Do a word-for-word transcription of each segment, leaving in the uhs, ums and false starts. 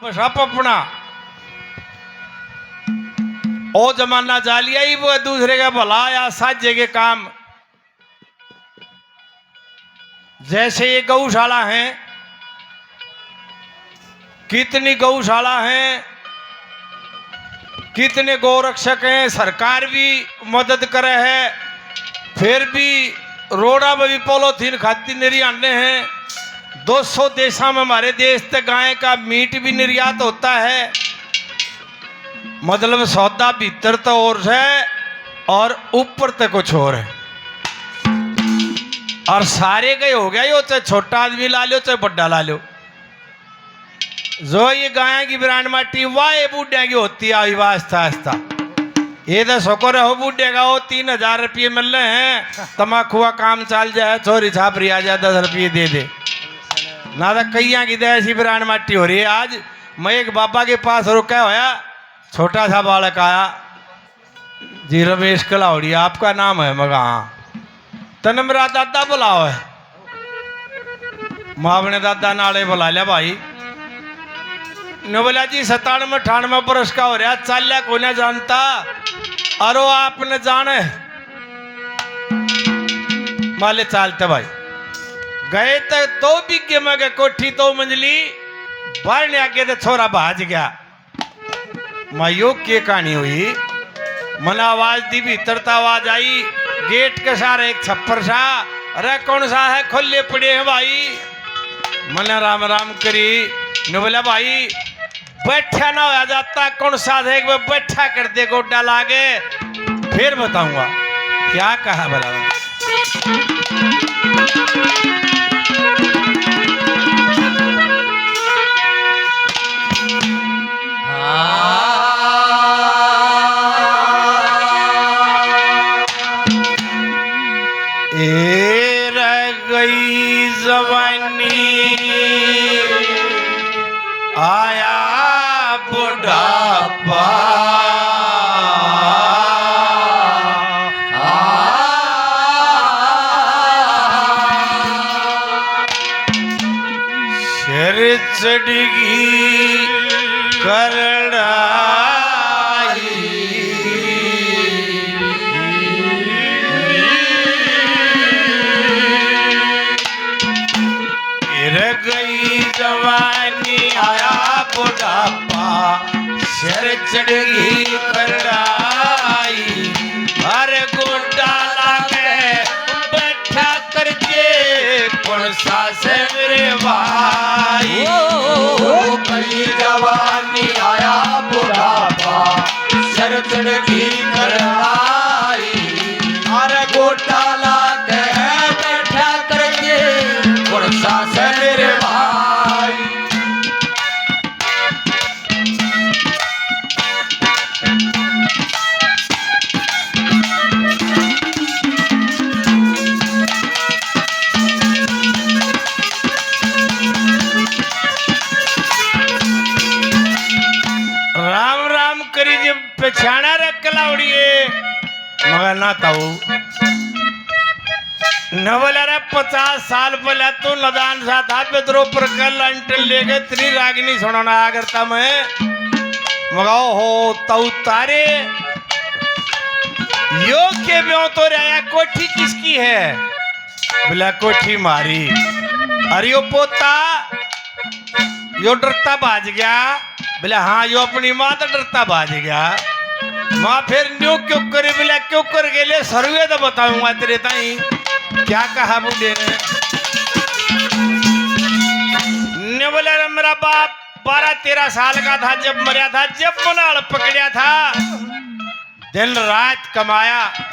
बस आप अपना, ओ जमाना जा लिया ही, वो दूसरे का भला या साझे के काम। जैसे ये गौशाला है, कितनी गौशाला हैं, कितने गोरक्षक हैं, सरकार भी मदद करे है, फिर भी रोड़ा में भी पॉलीथीन खाती निर्यात हैं। दो सौ देशा में हमारे देश से गाय का मीट भी निर्यात होता है। मतलब सौदा भीतर तो और है और ऊपर तो कुछ और है। और सारे का ही हो गया, यो चाहे छोटा आदमी ला लो, चाहे बड्डा ला लो। जो ये गायां की ब्रांड माटी, वाह, ये बूढ़िया की होती आई वास्ता आस्ता। ये तो शुक्र हो बूढ़े का, वो तीन हजार रुपये मिल रहे हैं, तमाखू का काम चल जाए, छोरी छापरी आ जाए, दस रुपये दे दे। ना तो कईयां की तो ऐसी ब्रांड माटी हो रही है। आज मैं एक बाबा के पास रुका होया, छोटा सा बालक आया, "जी रमेश कलावड़ी आपका नाम है?" मगा, "हाँ।" "तने मेरा दादा बुलाओ है।" मैं अपने दादा नाले बुला लिया भाई। ने बोला, "जी सतानवे अठानवे बरस का हो रहा, चाल्या कोन्या जानता, अरो आपने जाने।" माले चालते भाई गए तो दो बीघे में के कोठी दो मंजिली, बाहर ने आगे तो छोरा भाज गया। माँ, यो के कहानी हुई? मने आवाज दी, भीतर तो आवाज आई, गेट के सारे एक छप्पर सा, "अरे कौन सा है, खुले पड़े हैं भाई।" मने राम राम करी, ने बोला, "भाई, बैठा ना होया जाता, कौन सा है, एक बार बैठा कर दे, गोड्डा लागे, फिर बताऊंगा।" क्या कहा भला? ए रह गई जवानी, आया बुढ़ापा। सिर चढ़ गई करड़ाई। फिर गई जवानी, आया बुढ़ापा, सिर चढ़ गई करड़ाई। हर गोटा लागे बैठा करके, कौन सा से मेरे भाई। ओ, ओ, ओ। गई जवानी, आया बुढ़ापा, सिर चढ़ गई करड़ाई। अरे गोटा लागे बैठा करके, कौन सा से मेरे भाई। राम राम करी जी, पछाणा रे कलावड़िए। मगर ना ताऊ। न बोला रे, पचास साल पहले तू नदान सा था, बेदरो पर कल अंटन लेके तेरी रागनी सुनाना आ करता मैं। मगा हो तऊ तारे, यो के ब्यों तो रहा, कोठी किसकी है? बोला, कोठी मारी। अरे यो पोता, यो डरता भाज गया। बोले, हाँ, यो अपनी माँ तो डरता भाज गया। माँ फिर न्यू क्यों करे? बोले, क्यों कर के ले सरुए तो बताऊंगा तेरे ताई। क्या कहा बूढ़े ने? ने बोले, "अरे मेरा बाप बारह तेरह साल का था जब मरया था, जब मनाल पकड़या था।" दिन रात कमाया।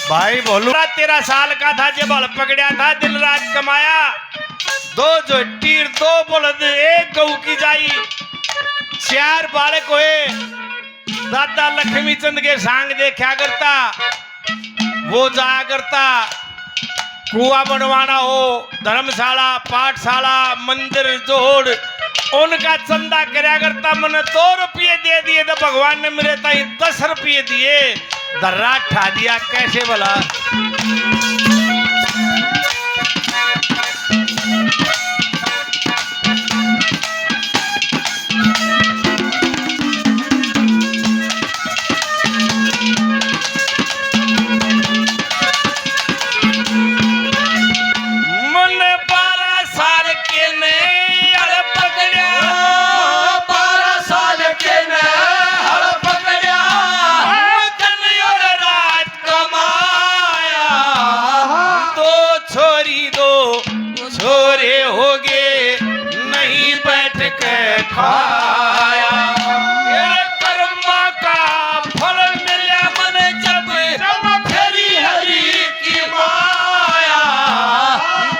भाई भोलू तेरह साल का था जब हल पकड़या था, दिन रात कमाया। दो झोटी, दो बलद, एक गऊ की जाई, चार बालक हुए। दादा लक्ष्मी चंद के सांग देखा करता, वो जाया करता, कुआ बनवाना हो, धर्मशाला, पाठशाला, मंदिर जोड़, उनका चंदा करया करता। मैंने दो रुपये दे दिए तो भगवान ने मेरे ताई दस रुपये दिए। दर्रा ठा दिया कैसे भला। मन्ने बारह साल के ने हल पकड़या, बारह साल के ने हल पकड़या, दिन और रात कमाया। दो छोरी दो छोरे हो गए, नहीं बैठ के खाया। तेरे कर्मा का फल मिला मन जब, जब फेरी हरी की माया।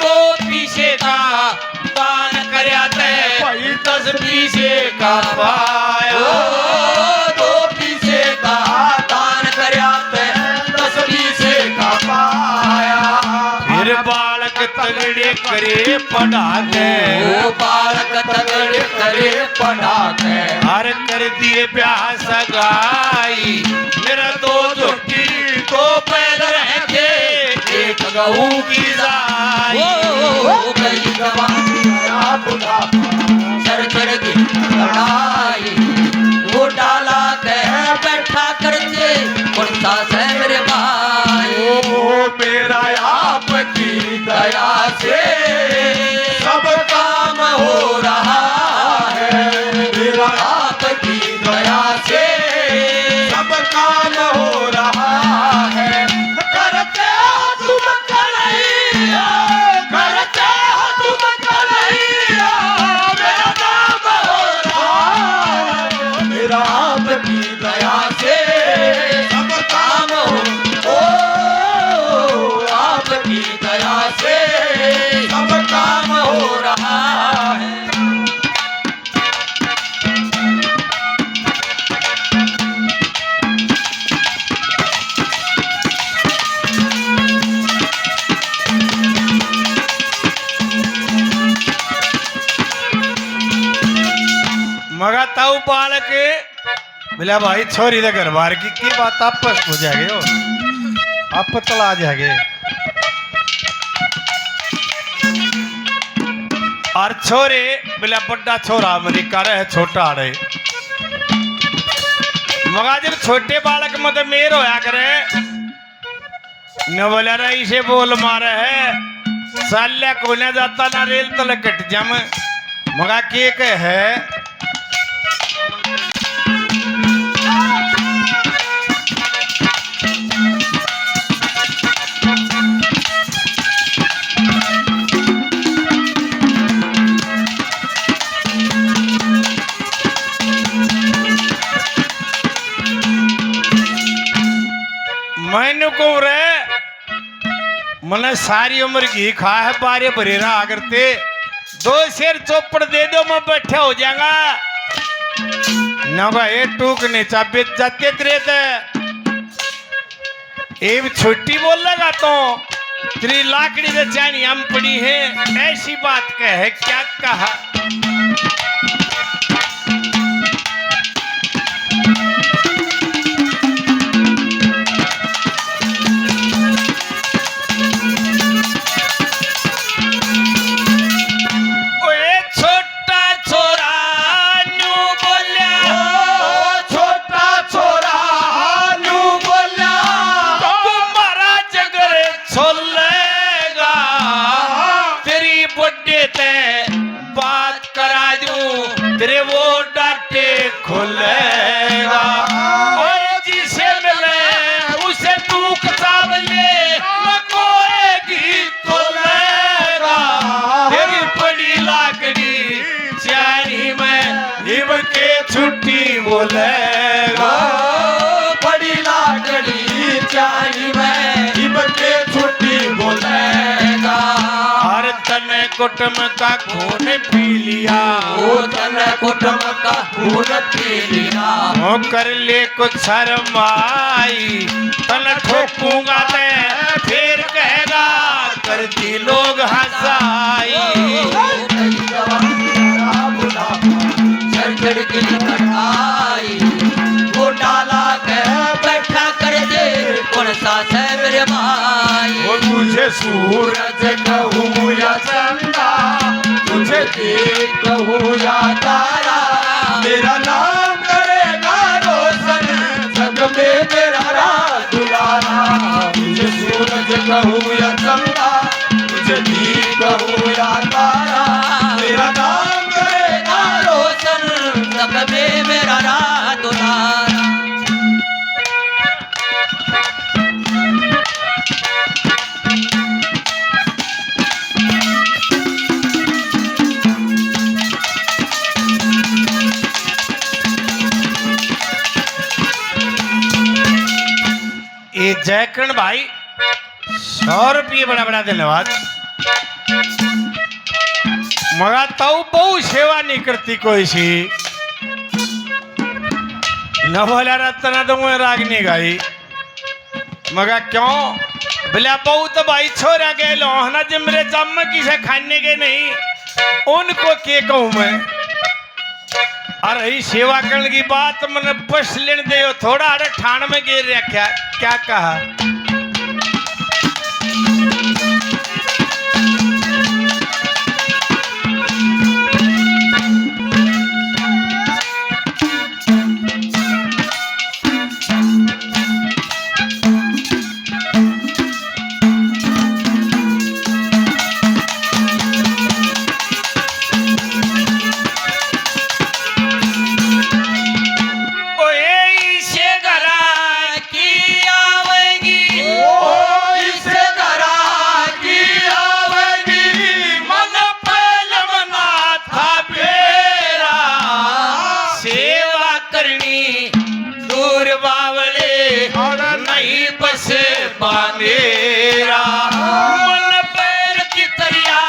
दो पीसे का दान करया ते भाई दस पीसे का पाया। ओ, दो पीसे का दान करया ते दस पीसे का पाया। फिर बालक तगड़े करे पढ़ा के। ओ, बालक तगड़े करे पढ़ा के। हर कर दिए ब्याह सगाई। मेरा दो झोटी दो बैल रहते, एक गऊ की जाई। ओ, ओ, ओ, गई जवानी, आ बुढ़ापा, सर चढ़ गई लड़ाई। वो डाला कह बैठा करते, कौन सा सै मेरे भाई? ओ, मेरा आपकी दया से सब काम हो रहा है। मेरा आपकी दया से सब काम हो रहा है। करते हो तुम कन्हैया, करते हो तुम कन्हैया, मेरा नाम हो रहा है। मेरा आपकी दया से सब काम हो, ओ, आपकी दया से सब काम हो रहा है। मगा ताऊ बालक बोला, भाई, छोरी दे घर बार की, की बात आप हो जाएगी हो, आप तला जाएगी। और छोरे बोला, बड़ा छोरा अमेरिका रहे, छोटा आड़े। मगा जब छोटे बालक में तो मेर होया करे, न बोला रे, इसे बोल मारे है, साल्या कोने जाता ना रेल तले कट जाम। मगा के कहे है? मैनू को रे, मने सारी उम्र घी खा है, बारे भरे रहा करते। दो शेर चौपड़ दे दो, मैं बैठा हो जाऊंगा। ना भाई, टूक नहीं चाबे जाते तेरे ते। एक छोटी बोलेगा तो तेरी लाकड़ी के चाणी हम पड़ी है। ऐसी बात कह है, क्या कहा? ओए छोटा छोरा न्यू बोल्या, ओ छोटा छोरा न्यू बोल्या, तू म्हारा जगर छोलेगा, तेरी बड्डे ते बात करा दूं, तेरे वो डाटे खोलेगा। और जिसे मिले उसे तू किताब ले, लकोएगी तो लेगा। तेरी बड़ी लाकड़ी चाणी में इब के छुट्टी बोलेगा। बड़ी लाकड़ी चाणी में इब के छुट्टी बोलेगा। हर तने कुटुम का खून पी लिया। ओ तने कुटुम का खून पी लिया। ओ कर ले कुछ शर्म आई, तने ठोकूंगा मैं, फिर कहेगा, करती लोग हंसाई। ओ, ओ, ओ, चढ़ चढ़ के कटाई, वो डाला के बैठा कर दे, सूरज कहूँ या चंदा, तुझे दीप कहूँ या तारा, मेरा नाम करेगा रोशन जग में मेरा राज दुलारा। तुझे सूरज कहूँ या चंदा, तुझे दीप कहूँ या तारा, मेरा नाम करेगा रोशन जग में मेरा राज दुलारा। ए जयकरण भाई, सौ रुपये बड़ा बड़ा धन्यवाद। मगा तऊ बहु सेवा नहीं करती कोई सी। न बोला रत्ना तो मैं राग नहीं गाई। मगा क्यों? बोला, "बहू तो भाई छोरा गेल हो ना, जब मेरे जम किसे खाने के नहीं, उनको के कहूँ मैं?" अरे, ई सेवा करने की बात मने पस लेने दे, थोड़ा अरे ठाण में गेर रखा, क्या कहा? ओए इसे घरा की आवेगी, ओ इसे घरा की आवेगी, मन पहलवना था बेरा, सेवा करनी दूर बावले, नहीं बस बांधेरा। मन पैर की तरिया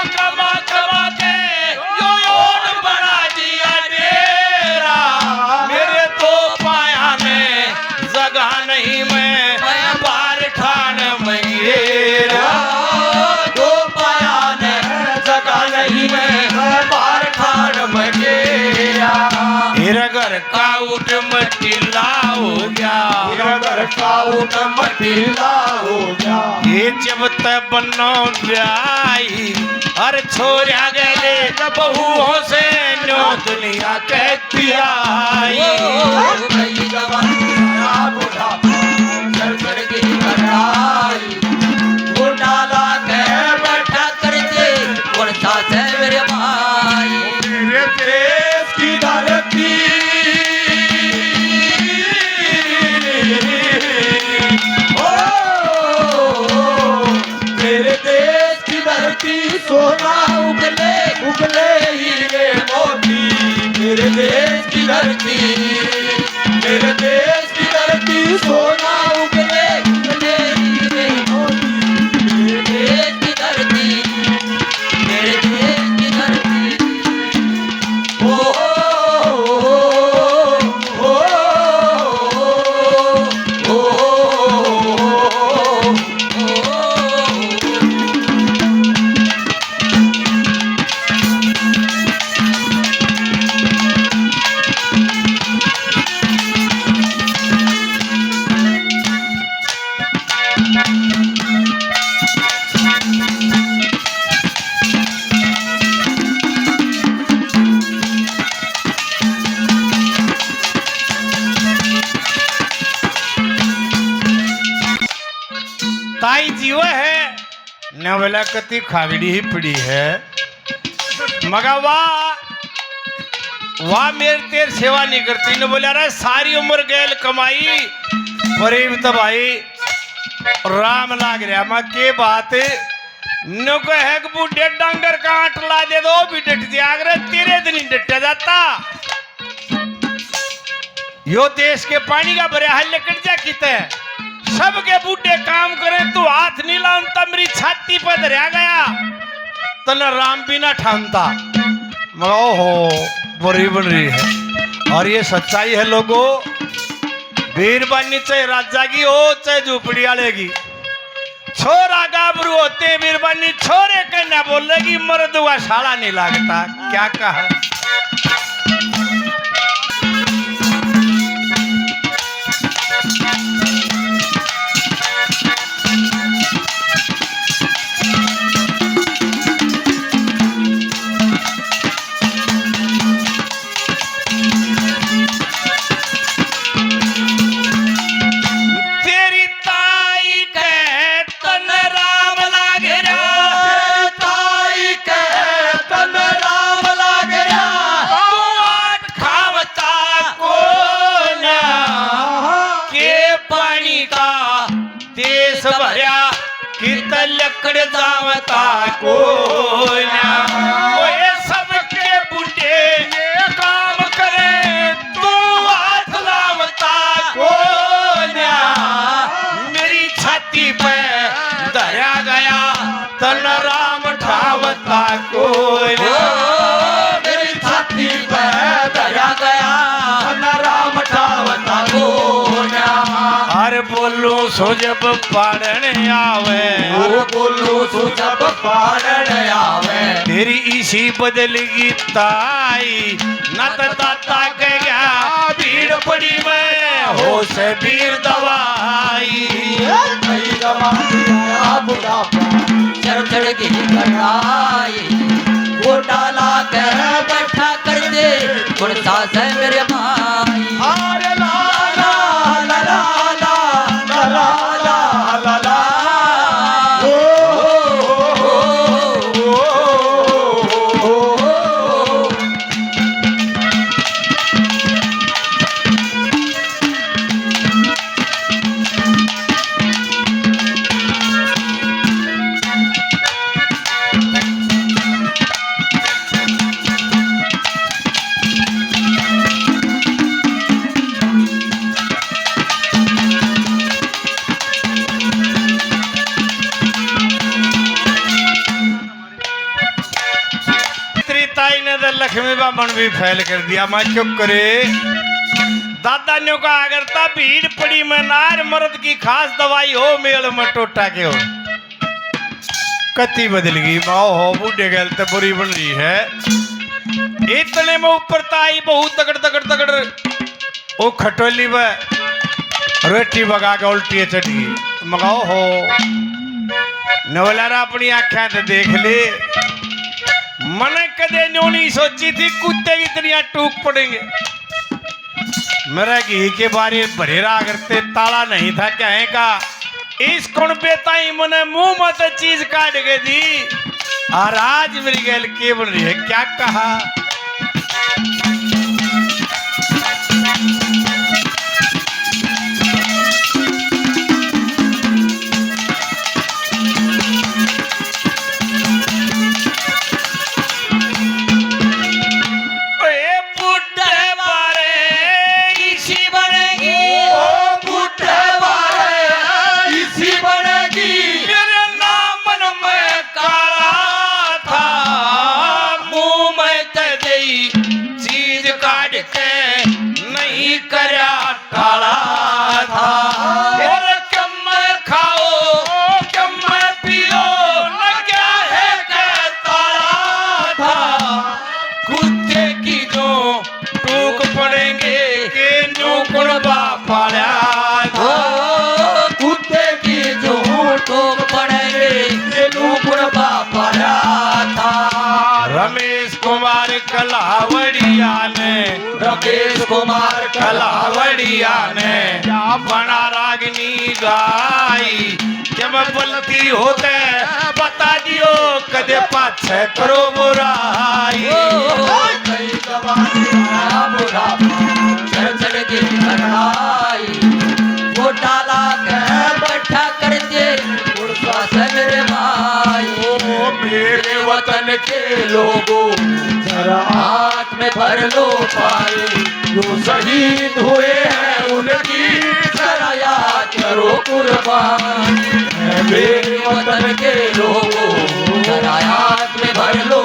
कमा कमा के यो ओढ़ बना दिया डेरा। मेरे दो पाया ने जगह नहीं मैं, मैं बार ठाण मंगेरा। दो पाया ने जगह नहीं मैं, मैं बार ठाण मंगेरा। मेरा घर का उठ मटिला हो गया। मेरा घर का उठ मटिला हो गया। ये जब तक बनो ब्याही, हर छोरा गले जब बहुओं से न्यो दुनिया कहती आई। ओ, ओ, ओ, कई जवान बूढ़ा, चल चल की कराई। घोटाला के बैठा करके, कौन सा से मेरे भाई? मेरे देश की धरती, ओ, मेरे देश की धरती, सोना उगले, उगले हीरे मोती। मेरे देश की धरती, मेरे देश की धरती, सोना उगले, उगले हीरे मोती। मेरे देश की धरती, मेरे देश की धरती। ओ, ओ, ओ, ओ, ओ, ओ, ओ, ओ। ताई जीवे है, न बोला कती खागड़ी ही पड़ी है। मगा वाह, वाह, मेरे तेर सेवा नहीं करती। न बोला, "अरे, सारी उम्र गैल कमाई, पर इब तो भाई राम लाग रहा।" मैं के बात, नो को है कि बूढ़े डांगर का आंट ला दे दो, भी डट जाग रे, तेरे दिन ही डटा जाता। यो देश के पानी का भरया है, लिकड़ जा किते। सबके बूढ़े काम करें, तू हाथ नहीं लाऊं, तब मेरी छाती पर धरया गया, तने राम भी ना ठानता। मगर ओहो, बुरी बन रही है। और ये सच्चाई है लोगों, बीरबानी चाहे राजा की हो, चाहे झोपड़ी वाले की, छोरा गाबरू होते बीरबानी, छोरे के ना बोलेगी, मर्द हुआ साला नहीं लागता। क्या कहा? भरया, कित लकड़ जावता को ना। ओए सबके बूढ़े ये काम करे, तू हाथ लावता को ना। मेरी छाती पे धरया गया, तन राम ठावता को ना। ओ, मेरी छाती पे धरया गया, तन राम ठावता को ना। अरे बोलूं सो जब पाड़न आवे, अरे बोलूं सो जब पाड़न आवे, तेरी इसी बदलगी ताई, नत दाता गया भीड़ पड़ी में, होश वीर दवाई। कई दवाई बुढ़ापा, चढ़ चढ़ की कटाई, गोटा ला के बैठा कर दे, कौन सा है मेरे भाई। अरे ला ला ला ला ला ला ला ला ला। ओ, ओ, ओ, ओ, ओ, ओ। तेरी ताई ने तो लक्ष्मी बामण भी फेल कर दिया। मैं चुप करे। दादा न्यू कहा करता, भीड़ पड़ी में नार, मर्द की खास दवाई हो, मेल में टोटा के हो। कति बदल गई माँ हो, बूढ़े गैल ते बुरी बन रही है। इतने में ऊपर ताई बहुत तगड़ तगड़ तगड़, ओ खटोली पे रोटी पका के उल्टी चढ़ गई। मगाओ हो, नवलारा अपनी आंखें ते देख ले। मने कदे न्यू नहीं सोची थी कुत्ते की इतनी टूक पड़ेंगे। मेरे घी के बारे भरे रहा करते, ताला नहीं था क्या है का? इस कुणबे ताई मने मुंह में तो चीज काट के दी। और आज मेरी गैल के बन रही है, क्या कहा? ओए बूढ़े बारे इसी बनेगी। ओ बूढ़े बारे इसी बनेगी। मेरे नामन में काला था, मुंह में ते देई चीज काट के नहीं करया काला था। और कम खाओ, कम पियो, न क्या है के ताला था। कुत्ते की जो टूक पड़ेंगे, के न्यू कुणबा पाला था। ओ, कुत्ते की जो टूक पड़ेंगे, के न्यू कुणबा पाला था। रमेश कुमार कलावड़िया ने, रमेश कुमार कलावड़िया ने क्या बना रागनी गाई। जब गलती होते बता दियो, कदे पाछे करो बुराई। ओ, कई जवानी बुढ़ापा, चढ़ चढ़ के कटाई। वो डाला के बैठा कर दे, उड़ता से मेरे भाई। ओ, मेरे वतन के लोगों, जरा हाथ में भर लो पानी। जो शहीद हुए हैं उनकी जरा याद करो कुर्बानी। ऐ मेरे वतन के लोगों, जरा हाथ में भर लो